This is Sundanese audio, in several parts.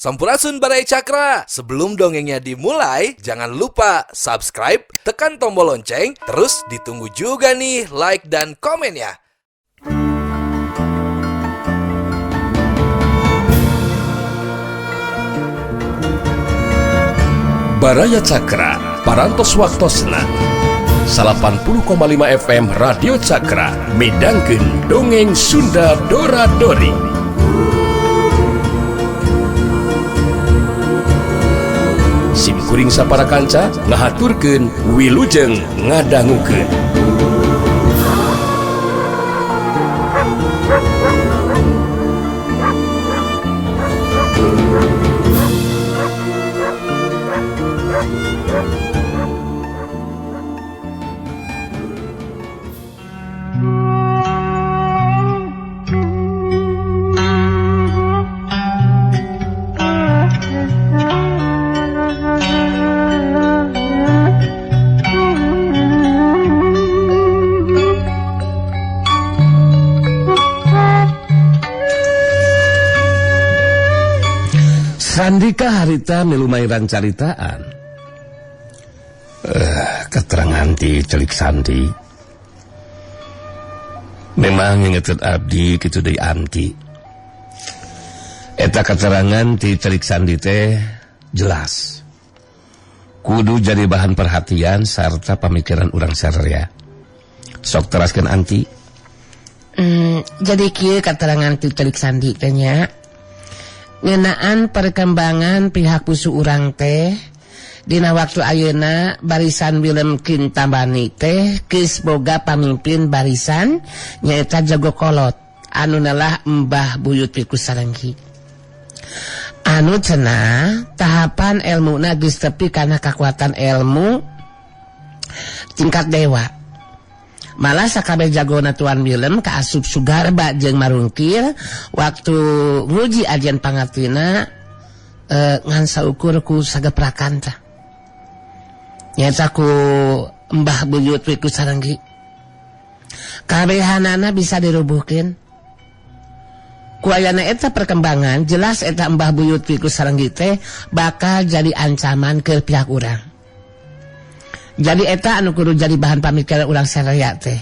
Sampurasun, Baraya Cakra. Sebelum dongengnya dimulai, jangan lupa subscribe, tekan tombol lonceng, terus ditunggu juga nih like dan komennya. Baraya Cakra, Parantos Waktosna 80,5 FM Radio Cakra midangkeun dongeng Sunda Dora Dori. Sim kuring sapara kanca ngahaturkeun wilujeng ngadangukeun. Sandika harita milumayan caritaan. Keterangan ti celik Sandi. Memang ngingetin abdi kitu deui anti. Eta keterangan ti celik Sandi teh jelas. Kudu jadi bahan perhatian sarta pamikiran urang sararea. Sok teraskeun anti. Jadi kieu keterangan ti celik Sandi teh nya. Ngenaan perkembangan pihak musuh urang teh dina waktu ayeuna barisan Willem Kintamani teh geus boga pamimpin barisan nyaeta Jago Kolot anu nelah Mbah Buyut Wiku Sarenggi anu cenah tahapan elmuna geus tepi kana kakuatan ilmu tingkat dewa. Malah sakabeh jagona Tuan Willem kaasup Sugarba jeung Marungkir waktu nguji ajian pangartina ngan saukur ku sageprakan tah. Nyaeta ku Mbah Buyut Wiku Sarenggi. Kabehanana bisa dirubuhkeun. Ku ayana eta perkembangan jelas eta Mbah Buyut Wiku Sarenggi teh bakal jadi ancaman ke pihak urang. Jadi eta anu kudu jadi bahan pamikiran urang saraya teh.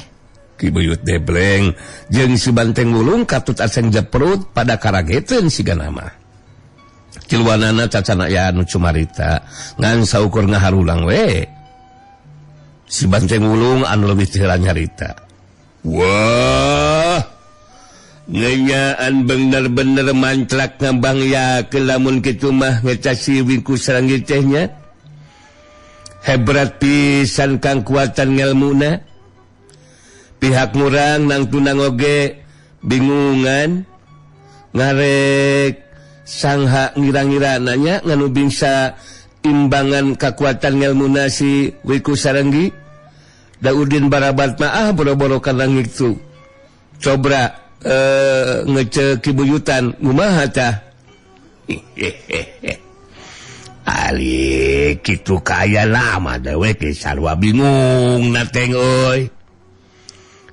Ki Buyut Debleng jeung si Banteng Wulung katut aseng jeprut pada karageteun siga nama. Tiluanana cacana aya anu cumarita ngan saukur ngaharulang we. Si Banteng Wulung anu leuwih teu nyarita. Wah, ngenyaan bener-bener manclak ngambang ya lamun kitu mah ngecasi Wiku Sarenggi teh nya. Hebrat pisan kang kuatan ngelmuna. Pihak murang nang tunang oge bingungan ngarek sangha ngira-ngira nanya nganu bingsa imbangan kakuatan ngelmuna si Wiku Sarenggi. Daudin barabat maah boro-boro kana ngitu. Cobra ngece kibuyutan kumaha tah. Ali kitu kaya lama dewek sarua bingung nateng euy.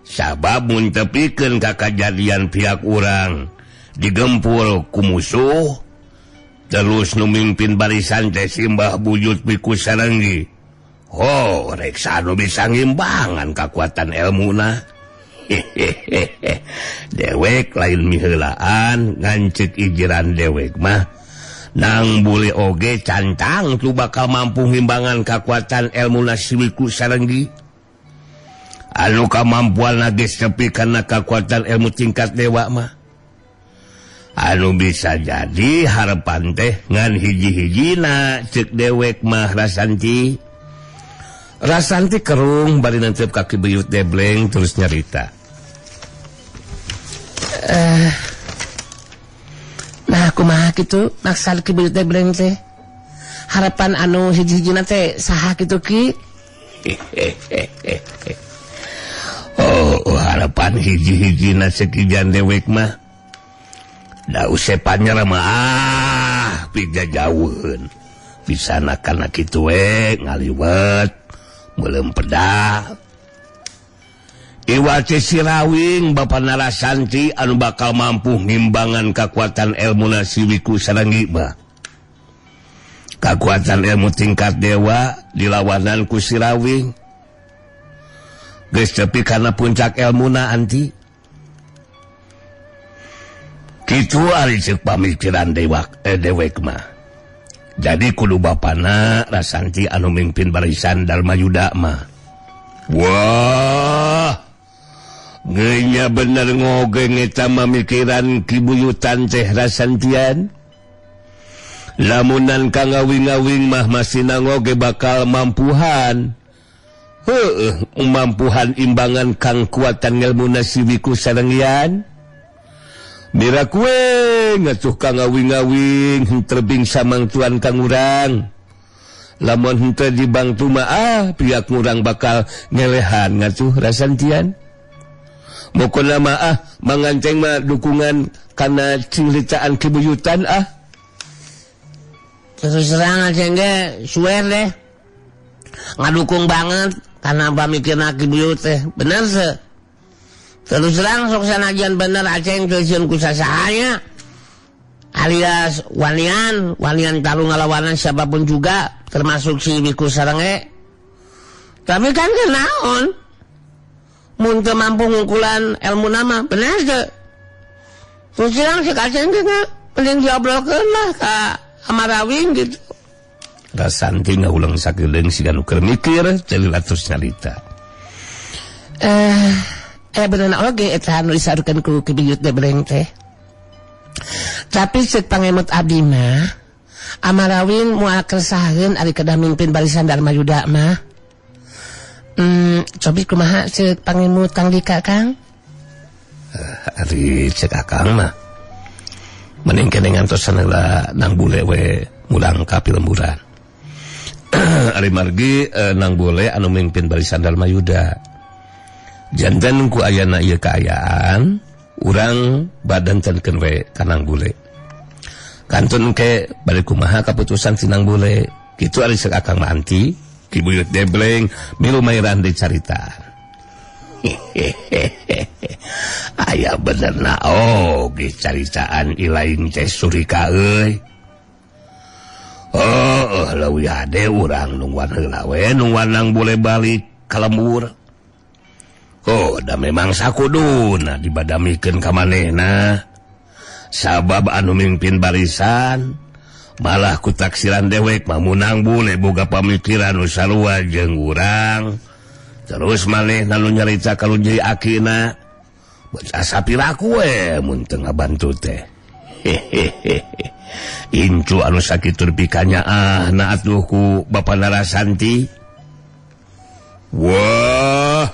Sabab mun tepikeun ka kajadian pihak urang digempur ku musuh terus nu mimpin barisan teh si Mbah Buyut Wiku Sarenggi. Oh, reksa nu bisa ngimbangan kakuatan elmuna. Dewek lain miheulaan ngancik ijiran dewek mah. Nang bule oge cantang tu bakal mampu ngimbangan kakuatan ilmu si Wiku Sarenggi. Anu kamampuan geus tepi kana kakuatan ilmu tingkat dewa mah. Anu bisa jadi harapan teh ngan hiji-hijina ceuk dewek mah Rasanti. Rasanti kerung bari nantep ka Ki Buyut Debleng terus nyarita. Nah kumaha kitu maksad Ki Buyut Debleng teh? Harapan anu hiji-hijina teh saha kitu Ki? Oh, harapan hiji-hijina sekijan dewek mah. Da usepannya mah ah pijajauheun. Pisana kana kitu we ngaliwet meuleum pedah. Iwati Sirawing Bapak Narasanti anu bakal mampu ngimbangan kekuatan ilmu si Wiku Sarenggi mah. Kakuatan ilmu tingkat dewa dilawanan ku Sirawing. Geus tepi kana puncak elmuna anti. Kitu ari ceuk pamikiran dewek mah. Jadi kudu bapana Rasanti anu mimpin barisan Darmayuda mah. Wah, ngeunya bener ngogeng eta mamikiran kibuyutan teh Rasantian. Lamunan kang ngawing-ngawing mah masih nangoge bakal mampuhan. Heueuh, mampuhan imbangan kang kuatan ngelmuna Siwiku sareng. Mira kue ngatuh kang ngawing-ngawing terbing samangtuan kang urang. Lamun henteu dibangtu mah pihak urang bakal ngelehan ngatuh Rasantian. Mokona mah manganceng mah dukungan kana cingritaan kibuyutan ah. Terus terang aja ge suwer deh. Ngadukung banget karena pamikirna kibuyut teh. Bener sih. Terus terang sok sanajan bener aceng teu sieun ku sasahanya. Alias wanian, wanian tarung ngalawanan siapapun juga termasuk si Wiku Sarenge. Tapi kan kenaon? Mun teu mampu ngungkulan ilmu nama, bener teu? Terus terang si aceng teh mending diobrolkeun lah ka Amarawing gitu. Rasanti ngaulang sakedeung siga nu keur mikir teu atus nyarita. Bener oge eta anu disarukeun ku kibiyut debreng teh. Tapi ceuk pangemut abdi mah Amarawing moal keresaheun ari kedah mimpin barisan Darmayuda mah. Cobi kumaha ceuk pangemut Kang Dika Kang? Ari ceuk Akang mah mending kene ngantosan heula nang bule we mulang ka pilemburan. Ari margi nang bule anu mimpin barisan Darmayuda. Janten ku ayana ieu kaayaan urang badantenkeun we ka nang bule. Kantun ke bari kumaha kaputusan si nang bule. Kitu ari ceuk Akang mah anti Ki Buyut Debleng milu mairan dicaritaan. Aya bener na oge caritaan ilain teh Surika euy. Oh, leuwih hade urang nungguan heula we nungguan nang bule balik ka lembur. Oh, da memang sakuduna dibadamikeun ka manehna. Sabab anu mimpin barisan malah ku taksiran dewek mah munang bule boga pamikiran nu sarua jeung urang. Terus manehna nu nyarita ka nu jadi akina. Asa piraku we mun teu ngabantu teh. Incu anu sakitu pikanya ah na atuh ku Bapa Narasanti. Wah,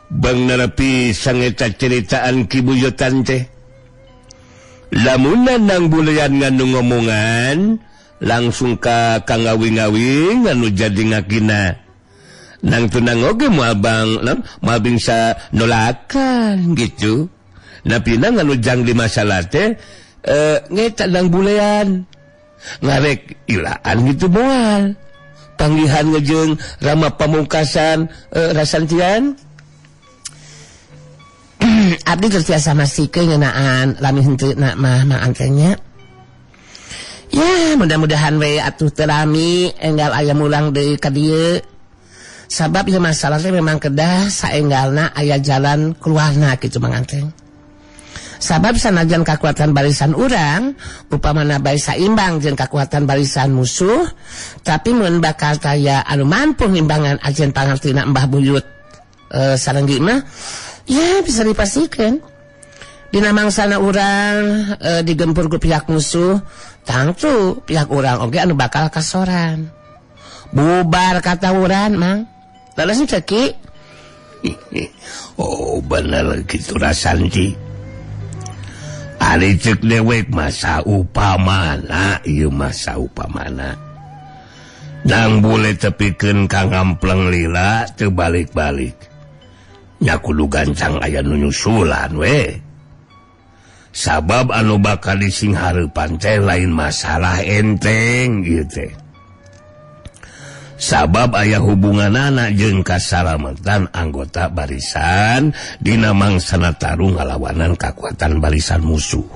bener pisan eta ceritaan Ki Buyutan teh. Lamunan nang bulean nganu ngomongan langsung ka kang ngawing-ngawing anu jadi ngakina. Nang tunang oge moal bang, moal bingsa nolakan gitu. Napina nganu jang di masalah teh ngeta nang bulean. Ngarek ilaan gitu moal. Panggihan ngejeng Rama Pamungkasan Rasantian. Abdi terbiasa masikeun ngeunaan lami henteu na mah mangantenya. Ya, mudah-mudahan we atuh teu lami enggal aya mulang deui ka dieu. Sabab ieu masalah teh memang kedah saenggalna aya jalan keluarna kitu manganteng. Sabab sanajan kakuatan barisan urang upamana bae saimbang jeung kakuatan barisan musuh, tapi mun bakal taya anu mampu ngimbangan ajen pangartina Mbah Buyut sarenggi mah ya bisa dipastikan. Dina mangsana urang digempur ku pihak musuh, tangtu pihak urang oge anu bakal kasoran. Bubar kata urang mang. Lalu ceki. Oh bener gitu Rasanti. Ari ceuk dewek masa upamana ieu masa upamana. Nang bule tepikeun ka ngampleng lila teu balik-balik. Nya kudu gancang aya nu nyusulan we. Sabab anu bakal disinghareupan teh lain masalah enteng ieu teh. Sabab aya hubunganana jeung kasalamatan anggota barisan dina mangsana tarung ngalawanan kakuatan barisan musuh.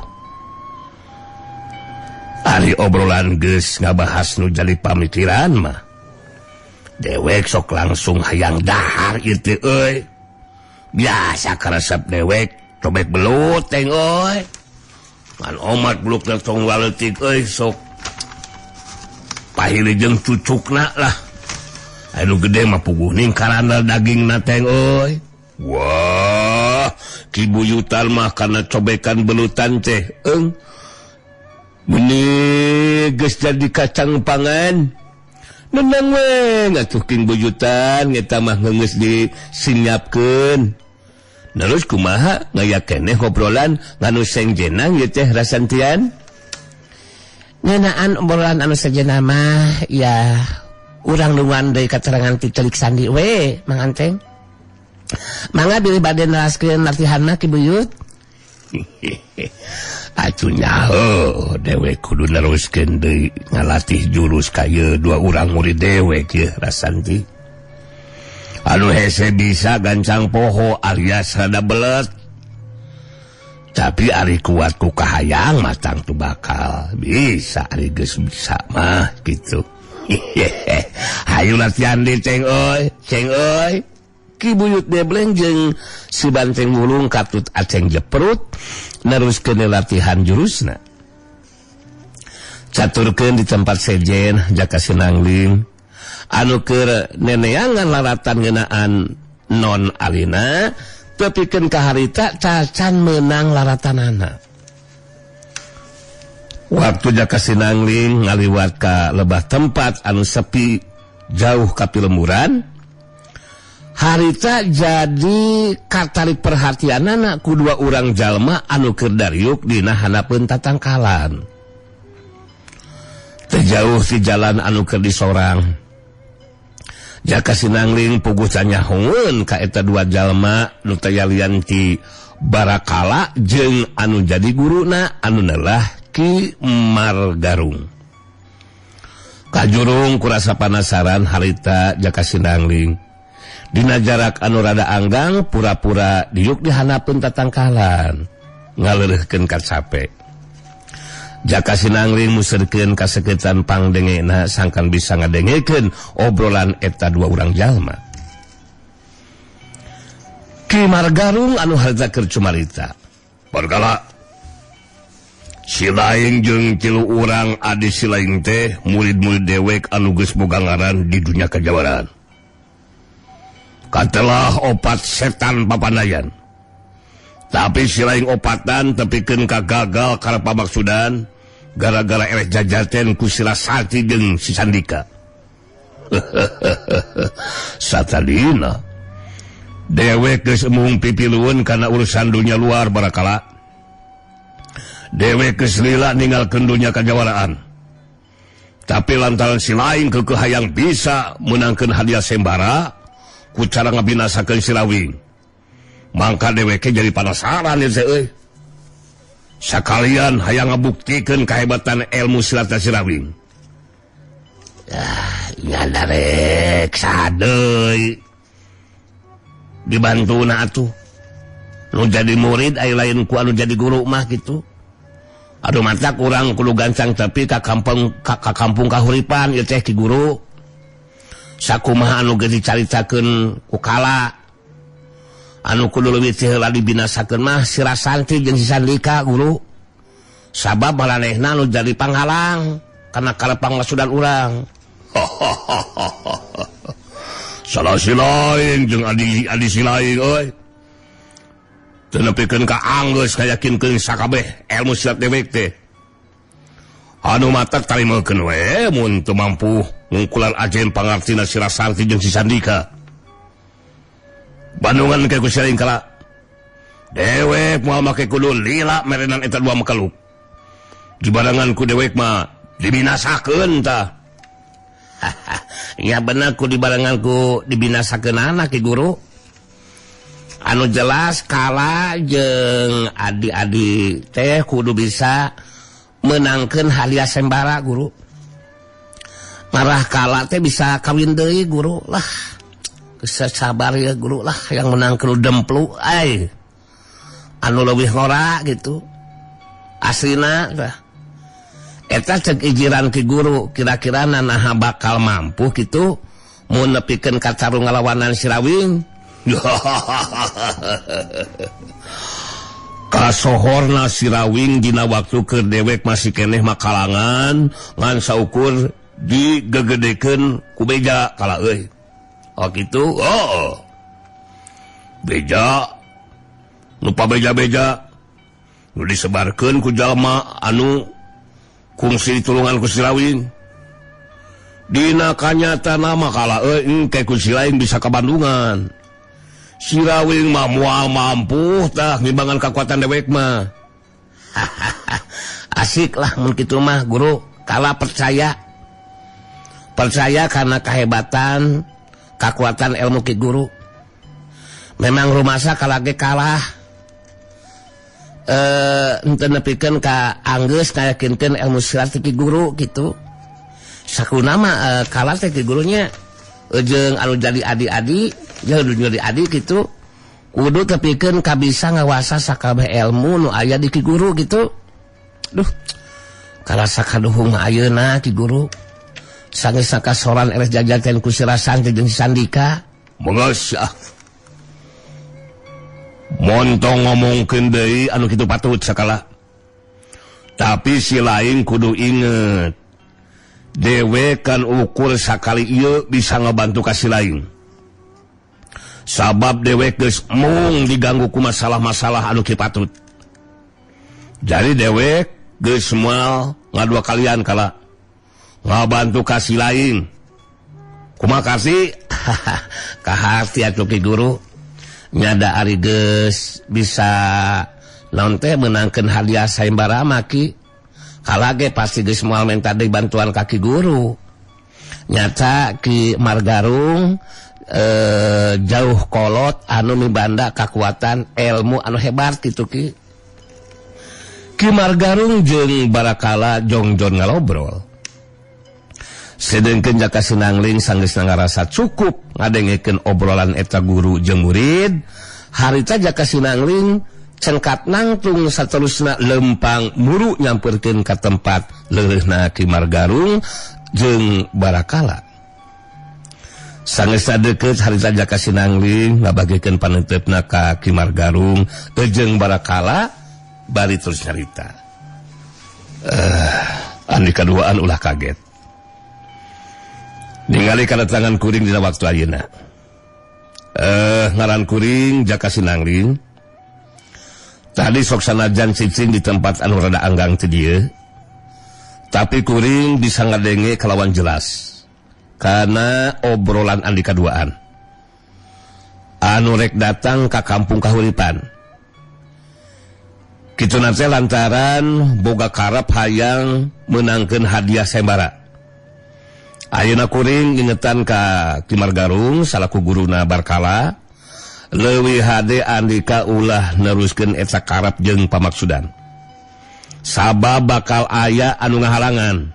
Ari obrolan geus ngabahas nu jadi pamikiran mah dewek sok langsung hayang dahar ieu teh euy. Biasa karesep dewek cobek belut teh euy. Ngan omat beluk tong waleutik euy sok pahili jeung cucukna lah. Anu gede mah puguh ning karandal dagingna teh euy. Wah, Ki Buyutan mah kana cobekan belutan teh eung. Meni geus jadi kacang pangan. Nenang we ngatuh King Buyutan eta mah geus disiapkeun. Terus kumaha ngayakeneh obrolan nganu sengjenang ieu teh Rasantian? Ngeunaan obrolan anu sejenna mah ya urang nungguan deui katerangan ti Telik Sandi we Mang Anteng. Mangga bilih bade neraskeun latihanna Ki Buyut. Atuh nyaho dewek kudu neruskeun deui ngalatih jurus ka ieu dua urang murid dewek ieu Rasanti. Anu hese bisa gancang poho alias rada belet. Tapi ari kuat ku kahayang mah tangtu bakal bisa ari geus bisa mah kitu. Hayu latihan deui ceng euy, ceng euy. Ki Buyut Debleng jeung si Banteng Wulung katut aceng jeprut neruskeun latihan jurusna. Caturkeun di tempat sejen Jaka Sinangling anu keur neneangan laratan ngeunaan non alina tepikeun ka harita cacan meunang laratanana. Waktu Jaka Sinangling ngaliwat ka lebah tempat anu sepi jauh ka pilemburan, harita jadi katarik perhatianana ku dua urang jalma anu keur dariuk dina handapeun tatangkalan. Teu jauh ti jalan anu keur disorang. Jaka Sinangling puguh canyahoeun ka eta dua jalma nu tayalian ti Barakala jeung anu jadi guruna anu nelah Ki Margarung. Kajurung kurasa panasaran harita Jaka Sinangling. Dina jarak anu rada anggang pura-pura diuk dihanapeun tatangkalan ngaleureurkeun kacape. Jaka Sinangling muserkeun kaseketan pangdengena sangkan bisa ngadengekeun obrolan eta dua urang jalma. Ki Margarung anu harita keur cumarita. Bargala si laing jeung tilu urang adi si laing teh murid-murid dewek anu geus boga ngaran di dunia kajawaran. Katelah opat setan papandayan. Tapi si laing opatan tepikeun ka gagal karena pamaksudan gara-gara eleh jajaten ku si Rasati jeung si Sandika. Satadina dewek geus embung pipilueun kana urusan dunia luar barakala. Dewek geus lila ninggalkeun dunia kajawaraan. Tapi lantaran si laing keukeuh hayang bisa meunangkeun hadiah sembara ku cara ngabinasakeun si Lawing. Mangka dheweke jadi panasaran ieu teh euy. Sakalian hayang ngabuktikeun kahebatan ilmu silat si Lawing. Ah, nya darek sadeui. Dibantuna atuh. Nu jadi murid aya lain ku anu jadi guru mah kitu. Aduh mata kurang kudu gancang tapi ka kampung kahuripan ieu teh ki guru. Sakumaha anu geus dicaritakeun ku Kala anu kudu leuwih ti heula dibinasakeun mah si Rasanti jeung si Sandika guru. Sabab maranehna anu jadi panghalang kana karepang masudan urang. Salah si lain jeung adi si lain euy. Teu nepikeun ka anggeus kayakinkeun sakabeh ilmu silat dewek teh. Anu matak tarimakeun we mun teu mampu ngungkulan ajen pangartina si Rasanti jeung si Sandika. Bandungan ke ku si lain kala. Dewek moal make kudu lila merenan eta dua makaluk. Dibarengan ku dewek mah dibinasakeun tah. Ya bener ku dibarengan ku dibinasakeun anak ki guru. Anu jelas Kala jeung adi-adi teh kudu bisa menangkeun hadiah sembara guru. Marah Kala teh bisa kawin deui guru lah. Geus sabar ya guru lah yang menangkeun demplu ai. Anu leuwih ngora gitu. Aslina tah. Eta cek ijiran Ki Guru kira-kira naha bakal mampu gitu mun nepikeun ka tarung ngalawanan Sirawing. Kasohorna Sirawing dina waktu keur dewek masih keneh makalangan ngan saukur digegedekeun ku beja kala euy. Oh gitu. Oh. Beja lupa beja-beja nu disebarkeun ku jalma anu kungsi tulungan ku Sirawing. Dina kanyatana mah kala euy engke ku si lain bisa ka Bandungan. Sirawing mah moal mampu tah ngimbangan kakuatan dewek mah. Asik lah mun kitu mah guru, kala percaya. Percaya karena kehebatan kakuatan ilmu Ki Guru. Memang rumasa kala ge kalah. Henteu nepikeun ka anggeus ngayakinkeun ilmu silat Ki Guru gitu. Sakuna mah kalah teh Ki Gurunya jeung anu jadi adi-adi, jeung anu jadi adi gitu. Kudu tepikeun ka bisa ngawasa sakabeh ilmu nu aya di Ki Guru gitu. Duh. Karasa kaduhung mah ayeuna Ki Guru. Sanggeus sakasoran eleh jajaten ku Sirasan jeung Sandika. Mangga ah. Montong ngomongkeun deui anu kitu patut sakala. Tapi si lain kudu inget. Dewek kan ukur sakali ieu bisa ngabantu ka si lain. Sabab dewek geus mung diganggu ku masalah-masalah anu kieu patut. Jadi dewek geus moal ngadua kalian kala ngabantu ka si lain. Kumaha kasih? Kaharti atuh Ki Guru. Nyada ari geus bisa naon teh meunangkeun hadiah sayembara mah Ki. Kala ge pasti geus moal menta deui bantuan ka Ki Guru. Nyata Ki Margarung jauh kolot anu mibanda kakuatan ilmu anu hebat kitu Ki. Ki Margarung jeung Barakala jongjon ngalobrol. Sedengkeun Jaka Sinangling sanggeus ngarasa cukup ngadengekeun obrolan eta guru jeung murid, harita Jaka Sinangling cengkat nangtung saterusna lempang muru nyamperkeun ka tempat leureuhna Ki Margarung jeung Barakala. Sanggeus deukeut harita Jaka Sinangling ngabagikeun panenteupna ka Ki Margarung jeung Barakala bari terus nyarita. Andi kaduaan ulah kaget. Ningali kedatangan kuring dina waktu ayeuna. Ngaran kuring Jaka Sinangling. Tadi sok sanajan cicing di tempat anu rada anggang teu dieu. Tapi kuring bisa ngadenge kalawan jelas. Karena obrolan andi kaduaan. Anu rek datang ka kampung Kahuripan. Kitu teh lantaran boga karep hayang meunangkeun hadiah sayembara. Ayeuna kuring ingetan ka Ki Margarung salaku guruna Barkala leuwih hade andika ulah neruskeun eta karep jeung pamaksudan. Sabab bakal aya anu ngahalangan.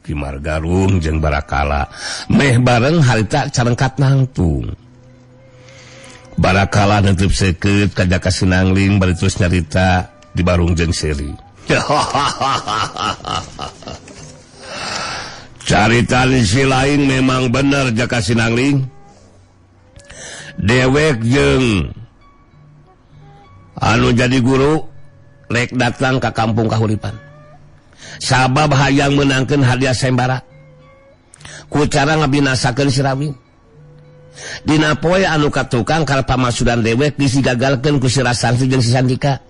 Ki Margarung jeung Barakala meh bareng harita carengkat nangtung. Barakala neunteup seukeut ka Jaka Sinangling bari terus nyarita di barung jeung seuri. Carita si lain memang bener Jaka Sinangling. Dewek jeung anu jadi guru rek datang ka kampung Kahuripan. Sabab hayang meunangkeun hadiah sayembara. Ku cara ngabinasakeun Sirawing. Dina poe anu katukang karep pamasudan dewek disigagalkeun ku si Rasanti jeung si Sandika.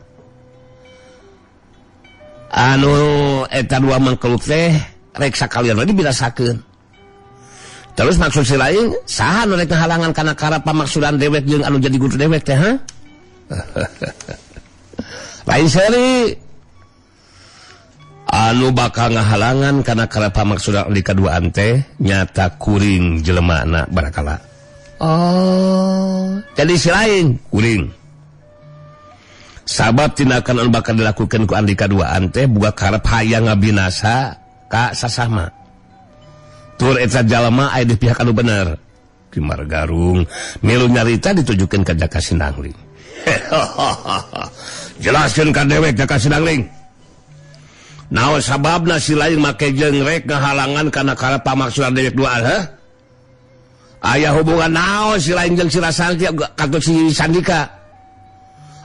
Anu eta dua mangkeluk teh rek sakalian we dibinasakeun. Terus maksud si lain saha nu rek ngahalangan kana karep pamaksudan dewek jeung anu jadi guru dewek teh ha? Lain seri anu bakal ngahalangan kana karep pamaksudan di kaduaan teh nyata kuring jelemana Barakala. Oh, jadi si lain kuring. Sabab tindakan anu bakal dilakukan ku andika duaan teh boga karep hayang ngabinasa ka sasama. Tur eta jalma aya di pihak anu bener. Ki Margarung milu nyarita ditujukeun ka Jaka Sinangling. Jelaskeun ka dewek Jaka Sinangling. Naon sababna si lain make jengrek ngahalangan kana karep pamaksudan dewek duaan heh? Aya hubungan naon si lain jeung si Rasanti katut si Sandika?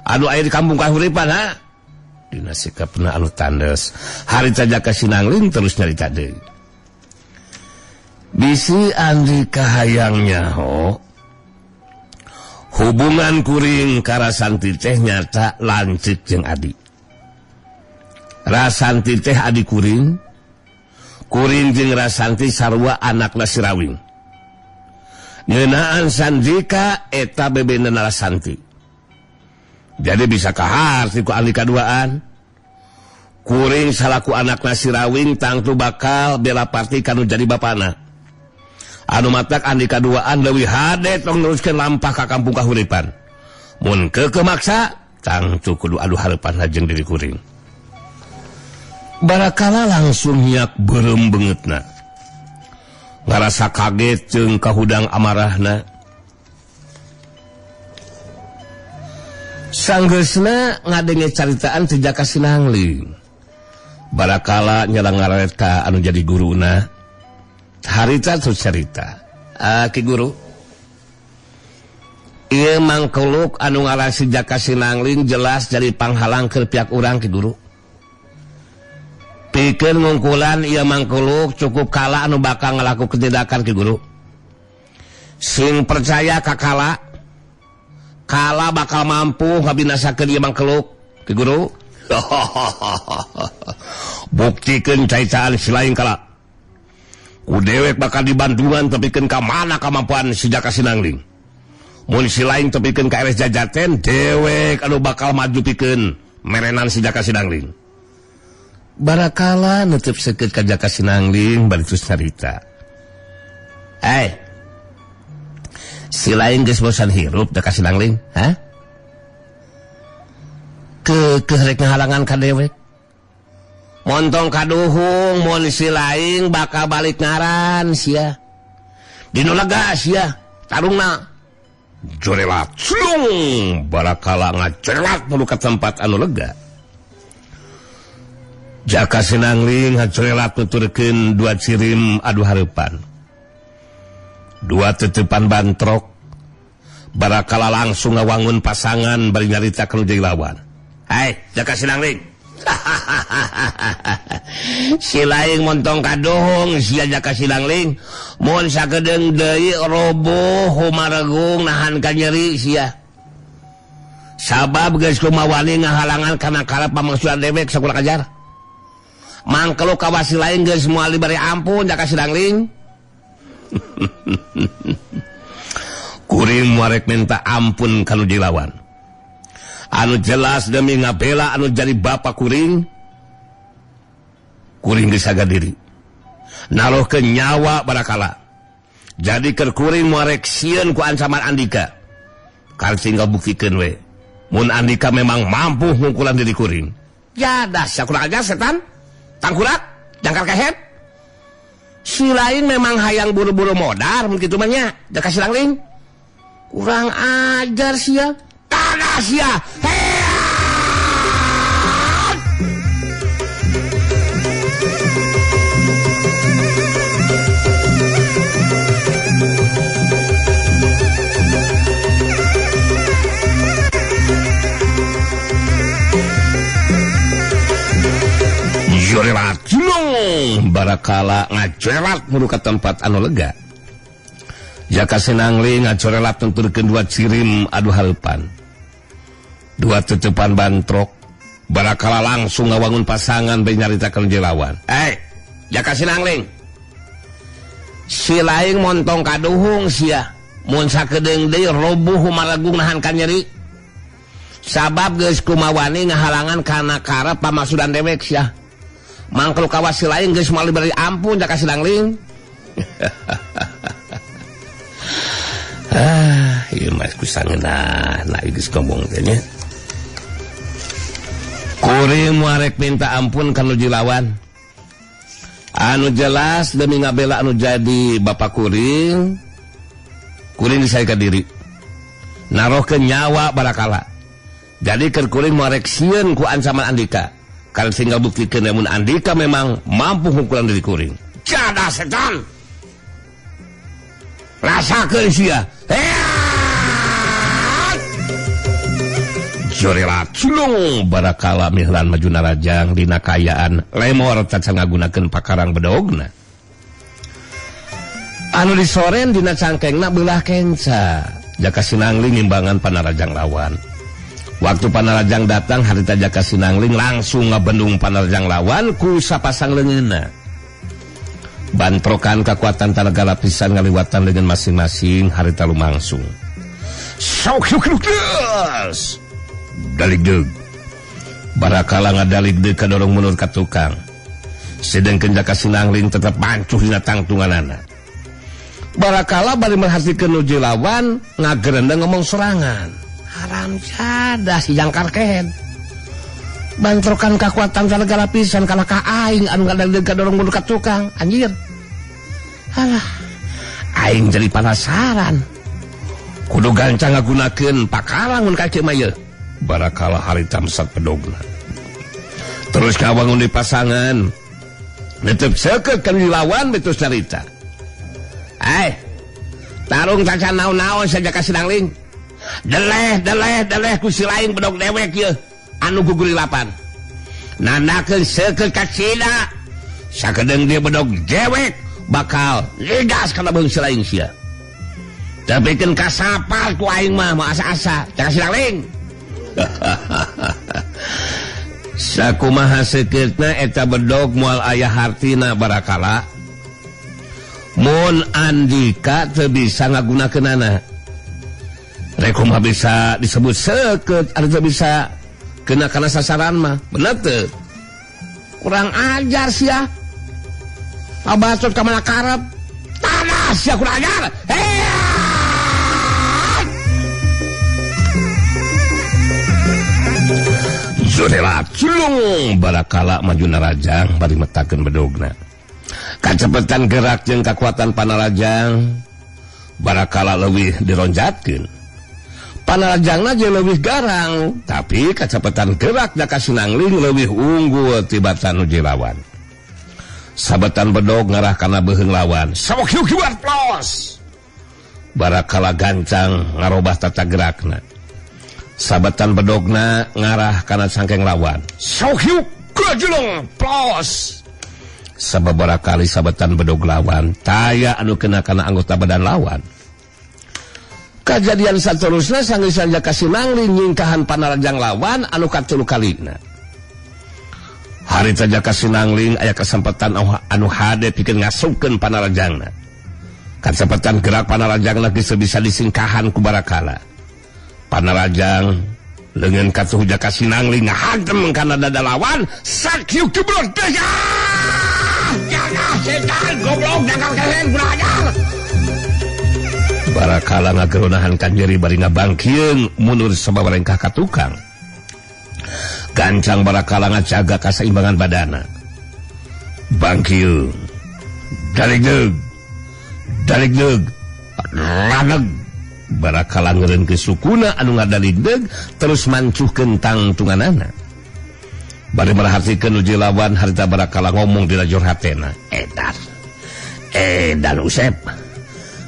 Anu aya di kampung Kahuripan ha? Dina sikapna anu tandes, harita Jaka Sinangling terus nyarita deui. Bisi Andika hayang nyaho hubungan kuring ka Rasanti teh nyata lanceuk jeung adi. Rasanti teh adi kuring, kuring jeung Rasanti sarua anakna si Rawing. Ngeunaan Sandika eta bebena Rasanti. Jadi bisa kaharti ku Andika duaan. Kuring salaku anakna si Rawing tangtu bakal bela parti kanu jadi bapana. Anu matak Andika duaan leuwih hade tong neruskeun lampah ka kampung Kahuripan. Mun keukeuh maksa tangtu kudu adu hareupan jeung diri kuring. Barakala langsung nyiak beureum beungeutna. Ngarasa kaget jeung kahudang amarahna. Sanggeusna ngadenge caritaan ti Jaka Sinangling. Barakala nyala ngareta anu jadi guruna. Harita terus carita. Ki guru. Ieu mangkeluk anu ngaran si Jaka Sinangling jelas jadi panghalang keur pihak urang ki guru. Pikeun ngungkulan ieu mangkeluk cukup kala anu bakal ngalakukeun tindakan ki guru. Sing percaya ka kala, kala bakal mampu ngabinasakeun ieu mangkeluk ki guru. Buktikeun caitaan si lain kala. Ku dewek bakal dibandungan tepikeun ka mana kamampuan si Jaka Sinangling. Mun si lain tepikeun ka RS Jajaten, dewek anu bakal maju pikeun merenan si Jaka Sinangling. Barakala nutup seukeut ka Jaka Sinangling bari terus carita. Si lain geus bosan hirup Jaka Sinangling, ha? Keukeuh rek ngahalangan ka dewek. Montong kaduhung mun si lain bakal balik ngaran sia. Dinu lega sia tarungna. Jorelat slung barakala ngacelat menuju ka tempat anu lega. Jaka Sinangling ngacorelat nuturkeun dua cirim adu hareupan. Dua tetepan bantrok barakala langsung ngawangun pasangan bari nyarita kanu jadi lawan. Hai Jaka Sinangling. Si lain montong kadohong sia Jaka Sinangling mun sakedeung deui roboh humaregung nahan ka nyeri sia. Sabab geus kumawani ngahalangan kana karep pamangsudan dewek sakulah kajar. Mangkeluk kawasi lain geus moal diberi ampun Jaka Sinangling. Kuring muarek minta ampun kanu dilawan. Anu jelas demi ngabela anu jadi bapak kuring. Kuring geus saga diri. Naruhkeun nyawa barakala. Jadi keur kuring muarek sieun ku ancaman Andika. Kar tinggal buktikeun we. Mun Andika memang mampu ngungkulan diri kuring. Jadah sakurang aja setan. Tangkurak, jangkar kehet. Si lain memang hayang buru-buru modar mun kitu mah nya, Jaka Sinangling. Kurang ajar sia. Kalah sia. Jorelat cilung barakala ngacelat menuju ka tempat anu lega. Jaka Sinangling ngacorelat nuturkeun dua cirim adu hareupan. Dua tetepan bantrok barakala langsung ngawangun pasangan bari nyaritakeun lawan. Jaka Sinangling. Si lain montong kaduhung sia. Mun sakedeung deui roboh humaragung nahan ka nyeri. Sabab geus kumawani ngahalangan kana karep pamasudan dewek sia. Mangkeluk kawasi lain geus moal diberi ampun Jaka Sinangling. Ieu mah kusangeunah na geus ngomong teh nya. Kuring muarek minta ampun kanu jilawan. Anu jelas demi ngabela anu jadi bapak kuring. Kuring disayaka diri. Narohkeun nyawa barakala. Jadi keur kuring muarek sieun ku ancaman Andika. Kan tinggal buktikeun lamun Andika memang mampu ngungkulan diri kuring. Jadah setan. Rasakeun sia. Jorela culung barakala mihlan maju narajang dina kaayaan lemor tacan ngagunakeun pakarang bedogna. Anu disoren dina cangkengna beulah kenca. Jaka Sinangling ngimbangan Panarajang lawan. Waktu Panarajang datang harita Jaka Sinangling langsung ngabendung Panarajang lawan ku sapasang leungeunna. Bantrokan kekuatan tanaga lapisan ngaliwatan dengan masing-masing harita lumangsung. Sok yuk. Daligdeug. Barakala ngadaligdeug kadorong mundur ka tukang. Sedengkeun Jaka Sinangling tetep mancuh dina tangtunganana. Barakala bari merhatikeun nu lawan ngagerendeng ngomong sorangan. Haram jadah si jangkar kehed. Bantrokan kekuatan tanaga lapisan kalah ka aing anu ngadaligdeug kadorong mundur ka tukang. Anjir. Alah. Aing jadi penasaran. Kudu gancang ngagunakeun pakarang mun ka kieu mah yeuh. Barakala harita mesat pedogna. Terus kawangun di pasangan. Netep seukeut kan dilawan betus carita. Tarung tacan naon-naon saja Jaka Sinangling. Deleh deleh deleh ku si lain bedog dewek yeuh anu guguri lapan. Nandakeun seukeut ka cina. Sakedeung dia bedog dewek bakal ligas kana beung si lain sia. Tepikeun kasapar ku aing mah moal asa-asa Jaka Sinangling. Sakumaha sekeutna eta bedog moal aya hartina barakala. Mun Andika teu bisa ngagunakeunana. Rek kumaha bisa disebut seukeut ari teu bisa kena kana sasaran mah. Bener teu? Kurang ajar sia. Abacot ka mana karep. Tanah sia kurang ajar. Jorela culung barakala maju narajang bari metakeun bedogna. Kacepetan gerak jeung kakuatan Panarajang barakala leuwih dironjatkeun. Panarajangna jeung leuwih garang, tapi kacepetan gerak Jaka Sinangling leuwih unggul tibatan nu lawan. Sabetan bedog ngarah kana beuheung lawan. Sawak hiu-hiuan plos. Barakala gancang ngarobah tata gerakna. Sabetan bedogna ngarah kana cangkeng lawan. Sok gajlong plos. Sababaraha kali sabetan bedog lawan taya anu kena kana anggota badan lawan. Kajadian saterusna sanggeus Jaka Sinangling nyingkahan Panarajang lawan anu katelu kalina. Harita Jaka Sinangling aya kesempatan anu hade pikeun ngasupkeun Panarajangna. Kacepetan gerak Panarajangna geus bisa disingkahan ku barakala. Panarajang leungeun katuhu Jaka Sinangling ngahantem kana dada lawan sakieu geblok teh. Jangan setan goblok jangkar kehen kurang ajar. Barakala ngageronahan kanjeri bari ngabangkieun mundur sababarengkah ka tukang. Gancang barakala ngajaga kasaimbangan badana. Bangkieun. Daligdeug. Daligdeug. Raneg. Barakala ngeureunkeun sukuna anu ngadaligdeug terus mancuhkeun tangtunganana. Bari merhatikeun nu lawan harita barakala ngomong dina jor hatena. Edan. Edan Usep.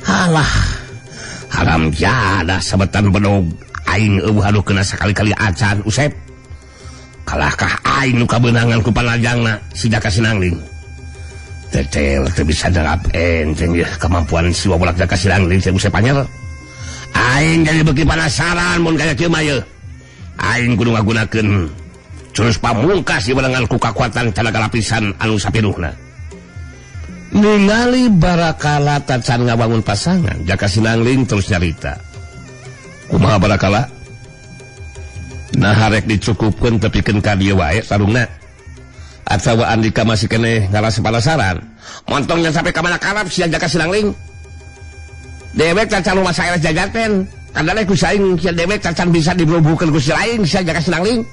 Halah. Haram jadah sabetan bedog aing eueuh anu kena sakali-kali acan Usep. Kalahkah aing nu kabeunangan ku Panarajangna si Jaka Sinangling. Tetel teu bisa darap enteng yeuh kemampuan si wabolak Jaka Sinangling teh Usep anyer. Aing jadi beuki penasaran mun kaya kieu mah yeuh. Aing kudu ngagunakeun jurus pamungkas dibarengan ku kakuatan tanaga lapisan anu sapinuhna. Ningali barakala tacan ngabangun pasangan, Jaka Sinangling terus nyarita. Kumaha barakala? Nah harek dicukupkeun tepikeun ka dieu wae tarungna. Atawa Andika masih keneh ngarasa penasaran. Montongnya sampai ka mana karep sia Jaka Sinangling. Dewek tacan rumah saya jajaten. Kadale ku saing sia dewek tacan bisa diberubuhkeun ku si lain sia Jaka Sinangling.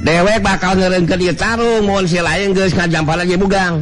Dewek bakal ngeureunkeun ieu tarung mun si lain geus ngajampal lagi bugang.